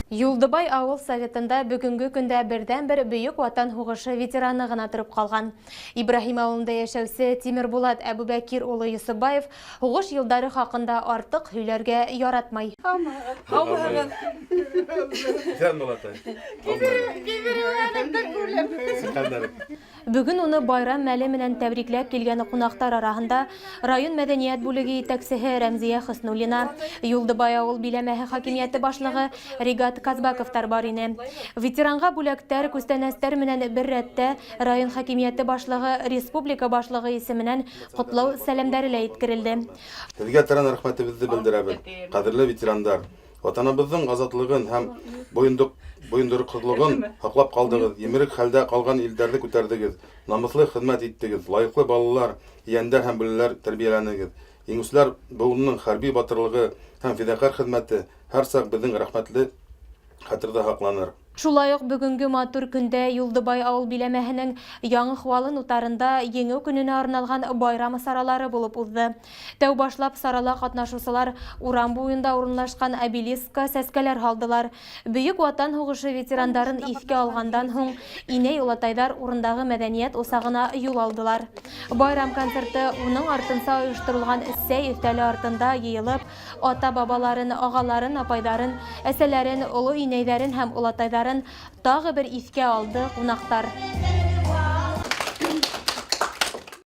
Юлдыбай авыл советында бөгөнгө көндә берҙән-бер Бөйөк Ватан һуғышы ветераны ғына тороп ҡалған. Ибраһим ауылында йәшәүсе Тимербулат Әбүбәкир улы Йосопбаев һуғыш йылдары хаҡында артыҡ һөйләргә яратмай. Һаумыһығыҙ. Иҫәнме, олатай. Бөгөн уны байрам мәле менән тәбрикләп килгән ҡунаҡтар араһында район мәҙәниәт бүлеге етәксеһе Рәмзиә Хөснуллина, Юлдыбай авыл биләмәһе хакимиәте башлығы Ригат Казбаковтар бар ине. Ветеранға бүләктәр, күстәнәстәр менән бер рәттә район хакимиәте башлығы, республика башлығы исеменән ҡотлау сәләмдәре лә еткерелде. Һеҙгә тәрән рәхмәтебеҙҙе белдерәбеҙ, ҡәҙерле ветерандар. Ватаныбыҙҙың азатлығын һәм бойондороҡһоҙлоғон һаҡлап ҡалдығыҙ, емерек хәлдә ҡалған илдәрҙе күтәрҙегеҙ, намыҫлы хеҙмәт иттегеҙ, лайыҡлы балалар, ейәндәр һәм бүләләр тәрбиәләнегеҙ. Еңеүселәр быуынының хәрби батырлығы һәм фиҙаҡәр хеҙмәте һәр саҡ беҙҙең рәхмәтле хәтерҙә һаҡланыр. Шулай уҡ бөгөнгө матур көндә Юлдыбай ауыл биләмәһенең Яңы Хвалын утарында Еңеү көнөнә арналған байрам саралары булып уҙҙы. Тәү башлап сарала ҡатнашыусылар урам буйында урынлашҡан обелискка сәскәләр һалдылар. Бөйөк Ватан һуғышы ветерандарын иҫкә алғандан һуң инәй-олатайҙар урындағы мәҙәниәт усағына юл алдылар. Байрам концерты уның артынса ойошторолған сәй өҫтәле артында йыйылып, Ата-бабаларын, ағаларын, апайҙарын, әсәләрен, оло инәйҙәрен һәм олатайҙарын тағы бер иҫкә алды ҡунаҡтар.